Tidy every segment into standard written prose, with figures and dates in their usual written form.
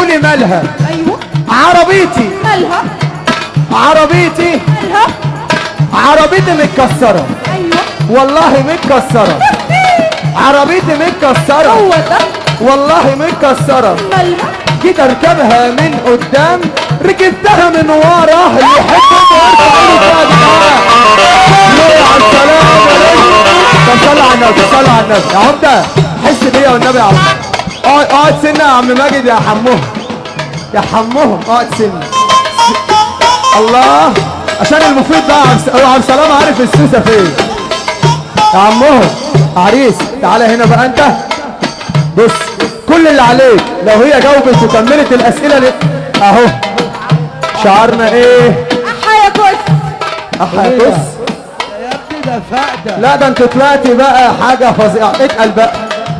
قولي مالها. ايوه. عربيتي مالها. عربيتي مالها. عربيتي متكسرة. ايوه والله متكسرة. عربيتي متكسرة. هو ده. والله متكسرة. مالها. جيت اركبها من قدام ركبتها من ورا. اللي يحب على السلامة. طب صلي على النبي، صلي على النبي يا عمدة، حس بيا والنبي يا عمدة. اقعد اقعد سنة يا عم ماجد، يا حمهم يا حمهم، اقعد سنة. الله، عشان المفيد بقى عم سلام عارف السوسة فين. يا عمهم عريس تعالى هنا بقى انت. بص كل اللي عليك لو هي جاوبت وكملت الاسئلة اللي اهو. شعارنا ايه؟ احا يا كس. احا يا كس يا ابني، ده فقده. لا ده انت طلعتي بقى حاجة فظيعة. اتقل بقى،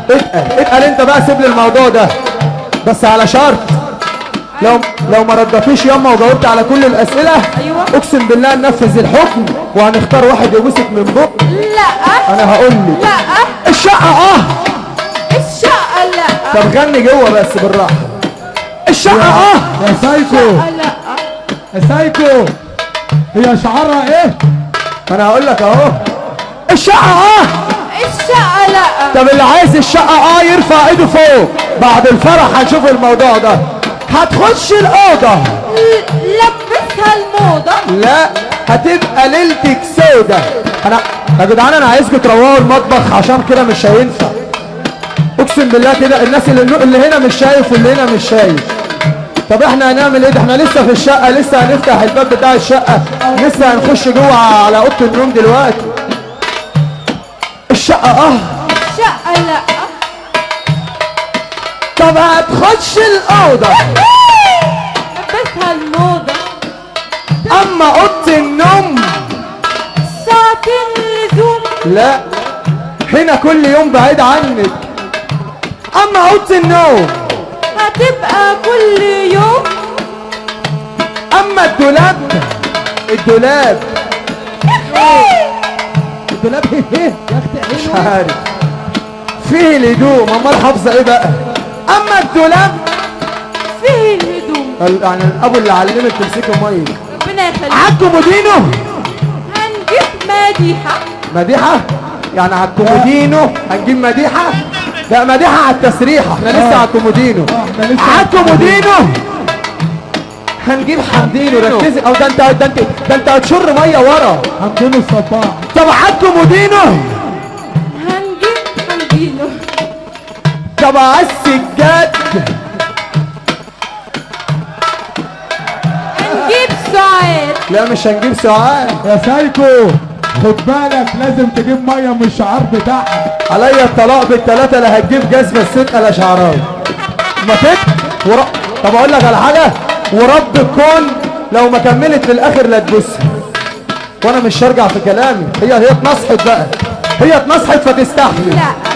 اتقل اتقل انت بقى، سيب لي الموضوع ده بس على شرط. لو ما ردتيش ياما وجاوبت على كل الاسئلة، ايوه اقسم بالله ننفذ الحكم وهنختار واحد يبوسك من بق. لا انا هقول لك لا. الشقة اه. الشقة لا. طب غني جوه بس بالراحة. الشقة اه. يا سايكو لا. يا سايكو، هي شعارها ايه؟ ما انا هقول لك اهو. الشقة اه. الشقة لا. طب اللي عايز الشقة اه يرفع ايده فوق. بعد الفرح هنشوف الموضوع ده. هتخش الاوضة لبسها الموضة. لا هتبقى ليلتك سودة. انا يا جدعان انا عايزكم تروقوا المطبخ عشان كده مش هينفع. اقسم بالله كده الناس اللي هنا مش شايف واللي هنا مش شايف. طب احنا هنعمل ايه؟ ده احنا لسه في الشقة، لسه هنفتح الباب بتاع الشقة، لسه هنخش جوه على اوضة النوم دلوقتي. الشقة اه. الشقة لا. طب هتخش الاوضة لبسها الموضة. اما اوضة النوم ساعتين لزوم. لا هنا كل يوم بعيد عنك. اما اوضة النوم هتبقى كل يوم. اما الدولاب، الدولاب الدولاب ايه يا اختي؟ مش عارف فيه الهدوم. امال حافظه ايه بقى؟ اما الدولاب فيه الهدوم. يعني الابو اللي علمك تمسكي مية. ربنا يخليك. عالكومودينو هنجيب مديحه. مديحه؟ يعني عالكومودينو هنجيب مديحه؟ لا مديحه على التسريحه، احنا لسه على الكومودينو. عالكومودينو هنجيب حمدينو. ركزي، او ده انت ده انت ده انت هتشر مية ورا. حمدينو الصباح. طب عالكومودينو هنجيب حمدينو. طب على السجاد هنجيب سعاد. لا مش هنجيب سعاد يا سايكو، خد بالك لازم تجيب مية من الشعار بتاعها. عليا الطلاق بالثلاثة لا هتجيب جزمه الصدقة لا شعراوي. ما تك طب اقول لك على حاجة، ورب الكون لو ما كملت للاخر لا تبوسها. وانا مش هرجع في كلامي. هي اتنصحت بقى، هي اتنصحت فتستحمل. لا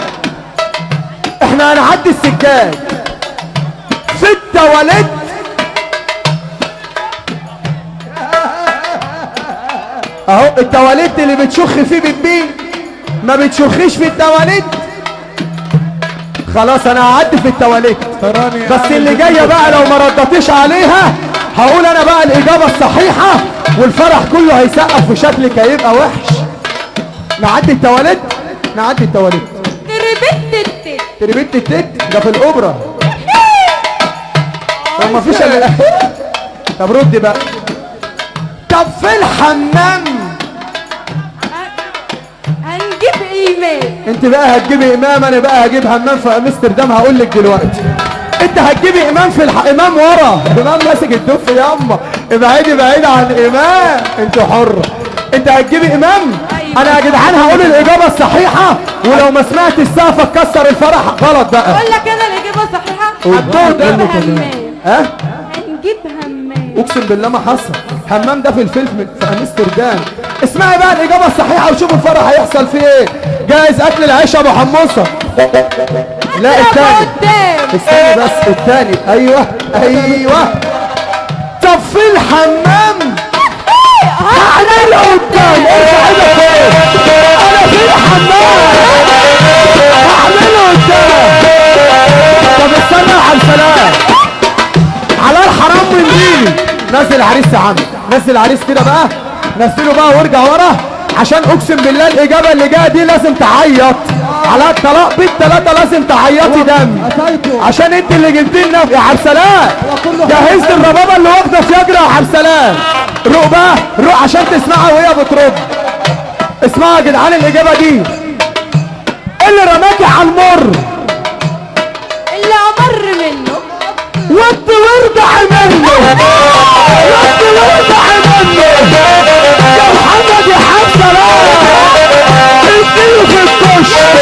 احنا هنعدي السجاد في التواليت. اهو التواليت اللي بتشخ فيه بتبين، ما بتشخيش في التواليت. خلاص انا هعدي في التواليت، بس اللي جاية بقى لو ما ردتيش عليها هقول انا بقى الاجابة الصحيحة والفرح كله هيسقف وشكلك هيبقى وحش. نعدي التواليت، نعدي التواليت. تربت التت. تربت التت ده في الاوبرا. طب ما فيش الا. طب ردي بقى. طب في الحمام هنجيب امام. انت بقى هتجيبي امام، انا بقى هجيب همام في امستردام. هقول لك دلوقتي انت هتجيبي امام في امام ورا، امام ماسك الدف. ياما ابعدي بعيد عن امام، انت حره. انت هتجيبي امام. أيوة. انا يا جدعان هقول الاجابة الصحيحة، ولو ما سمعت السقفه تكسر الفرح غلط بقى. اقول لك انا الاجابة الصحيحة. هنجيب همام. ها؟ هنجيب همام. اقسم بالله ما حصل. همام ده في الفيلم في امستردام. اسمعي بقى الاجابة الصحيحة وشوفوا الفرح هيحصل فيه ايه. جايز اكل العيش يا ابو حمصه. لا الثاني، استني بس الثاني. ايوه ايوه. طب في الحمام هعمل قدام. ارفع ايدك فوق. انا في الحمام هعمله قدام. طب استنى يا عبد السلام، الحرام من ديني. نزل العريس يا عم، نزل العريس كده بقى، نزله بقى وارجع ورا، عشان اقسم بالله الاجابة اللي جاية دي لازم تعيط على الطلاق بالثلاثة، لازم تعيطي دم عشان انت اللي جبتي لنا يا عبد السلام. جهزت الربابه اللي واخده فياجرا يا عبد السلام. روق بقى، روق عشان تسمعها وهي بترد. اسمعوا يا جدعان الاجابة دي. اللي رماكي على المر اللي امر منه وانت وارجع منه، وانت وارجع منه يا محمد يا حسن. اديله في الكشك،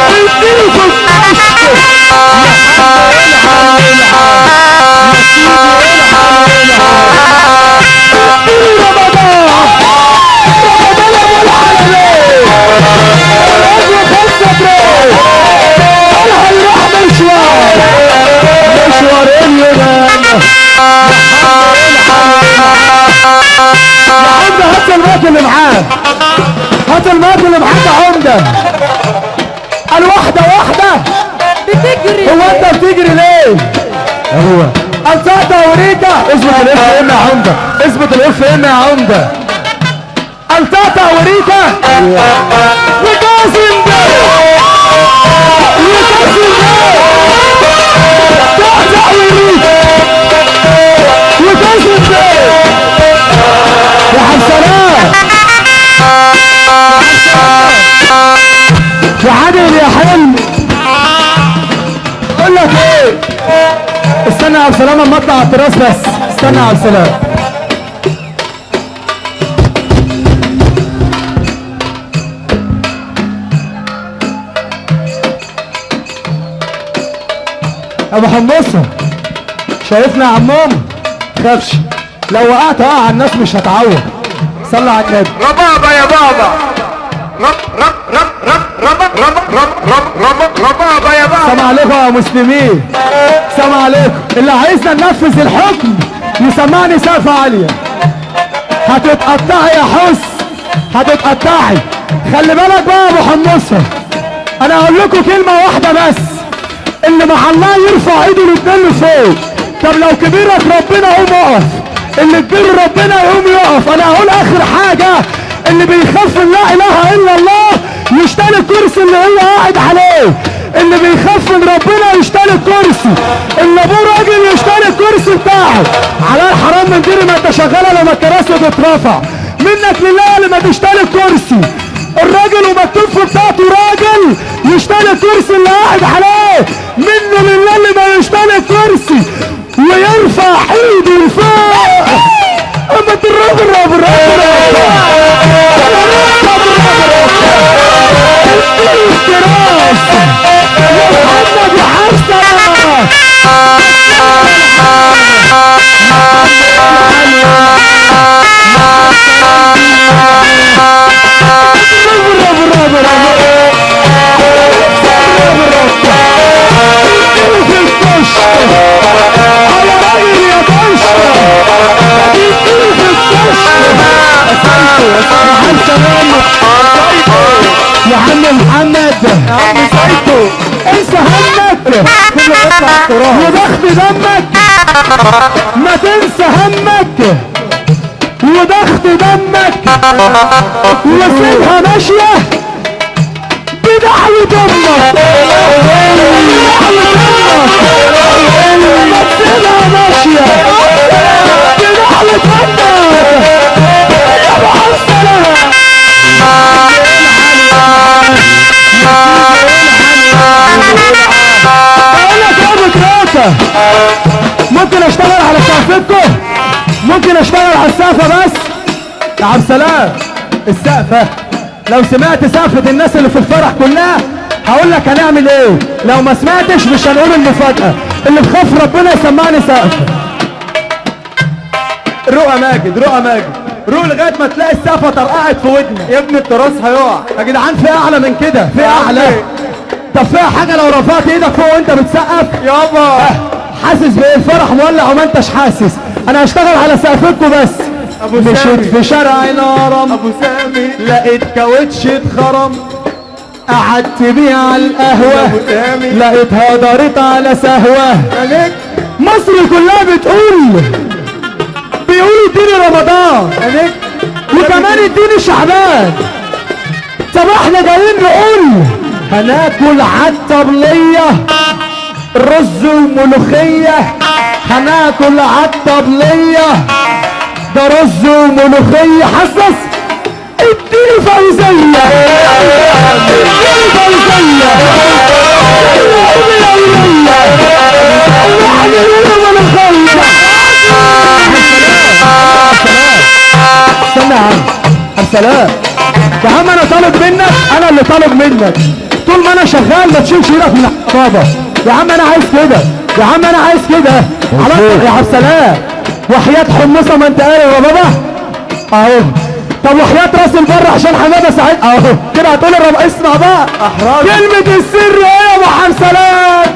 اديله في الكشك. العب العب يا سيدي، العب العب. اديله رمضان، رمضان ابو العالمين. العضو خمسة بريك قالها يروح مشوار، مشوار اليونان. يا عمدة هات المايك اللي معاه، هات المايك اللي معاك يا عمدة. قال واحدة واحدة بتجري. هو انت بتجري ليه؟ هو قال تاتا وريتا. اظبط ال FM يا عمدة، اظبط ال FM يا عمدة. قال تاتا وريتا وكاسم بيه، وكاسم بيه. تاتا وريتا وكاسم بيه يا حسنات يا عادل يا حلمي. اقول لك ايه، استنى يا عبد السلام اما اطلع على التراس بس، استنى يا عبد السلام. ابو حمصه شايفنا يا عمام؟ تخافش، لو وقعت اقع على الناس مش هتعوض. صلى على النبي. ربابه يا بابا، رب رب رب رب رب رب رب رب رب ربابه يا بابا. سلام عليكم يا مسلمين، سلام عليكم. اللي عايزنا ننفذ الحكم يسمعني سقفة عالية. هتتقطعي يا حس، هتتقطعي. خلي بالك بقى يا ابو حمصه، انا هقول لكم كلمة واحدة بس، اللي مع الله يرفع ايده الاتنين لفوق. طب لو كبيرك ربنا قوم اقف، اللي كبير ربنا يقوم يقف. انا هقول اخر حاجة، اللي بيخاف من لا اله الا الله يشتري الكرسي اللي هو قاعد عليه. اللي بيخاف من ربنا يشتري الكرسي، اللي ابوه راجل يشتري الكرسي بتاعه. على الحرام من ديري ما انت شغالة لما الكراسي تترفع منك لله. اللي ما تشتري الكرسي، الراجل ومكتوب في بتاعته راجل يشتري الكرسي اللي قاعد عليه. منه لله اللي ما يشتري الكرسي ويرفع ايده لفوق. اما الرب الرب الرب التراس يا محمد يا حسن. يا عم محمد، يا عم سايكو، انسى همك كله يطلع التراب وضغط دمك. ما تنسى همك وضغط دمك وسيبها ماشية بدعوة امك، بدعوة امك. ما تسيبها ماشية بدعوة امك يا ابو حسن. بقول لك يا ابو تريكه، ممكن اشتغل على سقفتكم؟ ممكن اشتغل على السقفه بس يا عبد السلام. السقفه لو سمعت سقفه الناس اللي في الفرح كلها هقول لك هنعمل ايه، لو ما سمعتش مش هنقول المفاجاة. اللي بخاف ربنا يسمعني سقفه. رؤى ماجد، رؤى ماجد، روح لغاية ما تلاقي السقفه طرقعت في ودنك يا ابني. التراس هيقع يا جدعان. في اعلى من كده، في اعلى. طب فيها حاجة لو رفعت ايدك فوق وانت بتسقف يابا؟ حاسس بايه؟ الفرح مولع وما انتش حاسس. انا هشتغل على سقفتكم بس. مشيت في شارع الهرم، ابو سامي، لقيت كاوتش اتخرم. قعدت بيه على القهوة، لقيتها دارت على سهوه. ملك مية مصر كلها بتقول، بيقولوا اديني رمضان وكمان اديني شعبان. طب احنا جايين نقول هناكل عالطبلية رز وملوخية، هناكل عالطبلية ده رز وملوخية. حسس اديني فوزية، اديني فوزية، استنى يا عم السلام يا عم، انا طالب منك، انا اللي طالب منك طول ما انا شغال ما تشيلش ايدك من الحطابه يا عم. انا عايز كده يا عم، انا عايز كده على يا عبد السلام. وحياة حمصه ما انت قاري يا بابا اهو. طب وحياة راس البر عشان حمادة سعيد اهو كده هتقول الرب. اسمع بقى كلمة السر ايه يا ابو حمد سلام؟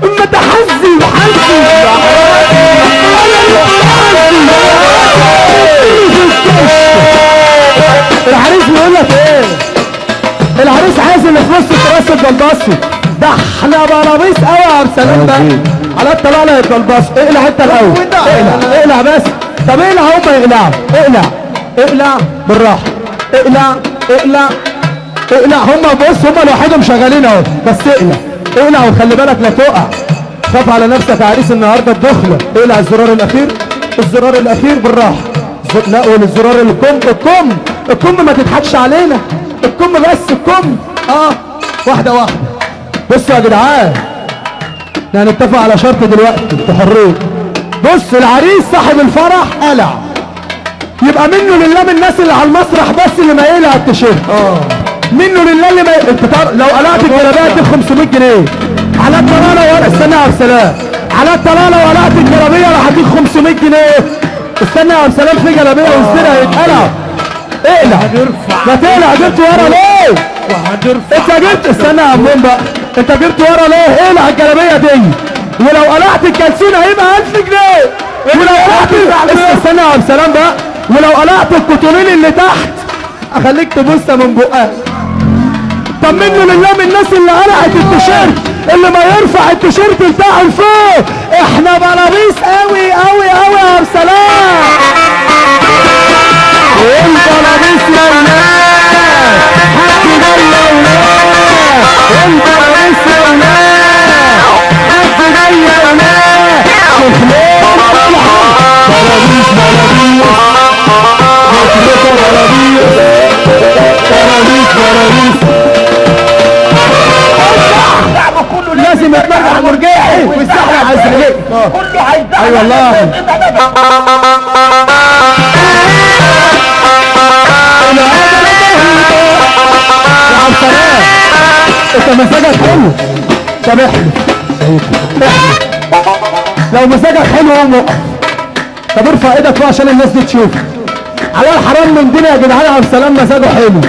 متحزي محزي العريس بيقول لك ايه؟ العريس عايز اللي في نص التراس الجلبصي ده. احنا بلابيس قوي يا عبد السلام بقى على الطلاق لا يتجلبص. اقلع انت الاول، اقلع اقلع بس. طب اقلع، هما يقلعوا. اقلع اقلع بالراحة، اقلع اقلع اقلع. هما بص هما لوحدهم شغالين اهو، بس اقلع اقلع وخلي بالك لا تقع. خاف على نفسك يا عريس النهارده الدخلة. اقلع الزرار الاخير، الزرار الاخير بالراحة. لا والزرار الكم، الكم الكم ما تضحكش علينا، الكم بس الكم. واحدة واحدة. بصوا يا جدعان احنا هنتفق على شرط دلوقتي، انتوا حرين. بص العريس صاحب الفرح قلع، يبقى منه لله من الناس اللي على المسرح بس اللي ما يقلع التيشيرت. منه لله اللي ما انت لو قلعت الجلابية هتديك 500 جنيه على الطلاله. ولا استنى يا عبد السلام، على الطلاله لو قلعت الجلابية راح اديك 500 جنيه. استنى يا عبد السلام، في جلابية وسطنا هيتقلع. اقلع، ما تقلع. جبت ورا ليه؟ انت جبت، استنى يا عمون بقى، انت جبت ورا ليه؟ اقلع الجلابية دي، ولو قلعت الكلسون هيبقى 1000 جنيه. ولو قلعت، استنى يا عبد السلام بقى، ولو قلعت الكوتونين اللي تحت اخليك تبص من بقها. طب منه لله من الناس اللي قلعت التيشيرت، اللي ما يرفع التيشيرت بتاعه لفوق. احنا بلابيس قوي قوي قوي يا عبد السلام. البلابيس يا ولاد، حد جاي يا ولاد، البلابيس يا ولاد، حد جاي يا ولاد. شوف ليه بلابيس بلابيس بلابيس بلابيس بلابيس. لازم يتمرجح مرجاحي والزحمه على الزحليق كله هيزحلق. اي والله. يا عبد السلام انت مزاجك حلو. طب احلف احلف لو مزاجك حلو قوم اقف. طب ارفع ايدك فوق عشان الناس دي تشوف. على الحرام من دين يا جدعان، عبد السلام مزاجه حلو،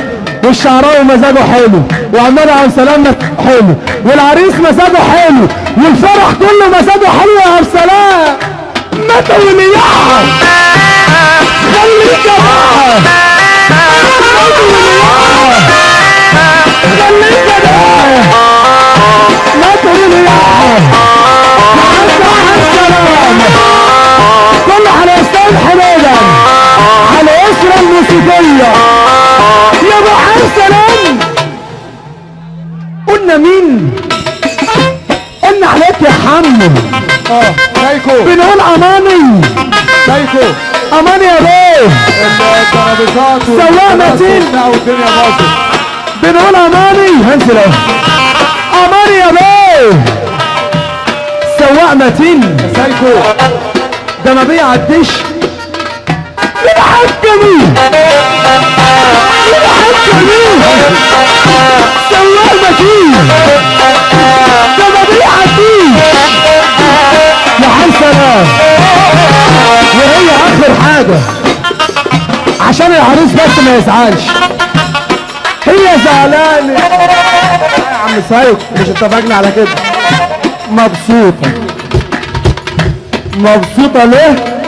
والشعراوي مزاجه حلو، وعماد عبد السلام حلو، والعريس مزاجه حلو، والفرح كله مزاجه حلو يا عبد السلام. ما تقولي خليك يا خليك يا ما تقولي يا السلام. كله على استاذ حميدا، على الاسرة الموسيقية يا ابو سلام. قلنا مين؟ قلنا عليك يا حمو. سايكو. بنقول اماني. سايكو اماني يا بيه. الترابيزات سواق متين. والدنيا باظت. بنقول اماني، هنزل اهو. اماني يا بيه. سواق متين. سايكو ده ما بيعديش. بنحب مين؟ بنحب مين؟ سواق متين ده ما بيعديش يا حي سلام. وهي اخر حاجة عشان العريس بس ما يزعلش، هي زعلانة يا عم سايق، مش اتفقنا على كده؟ مبسوطة. مبسوطة ليه؟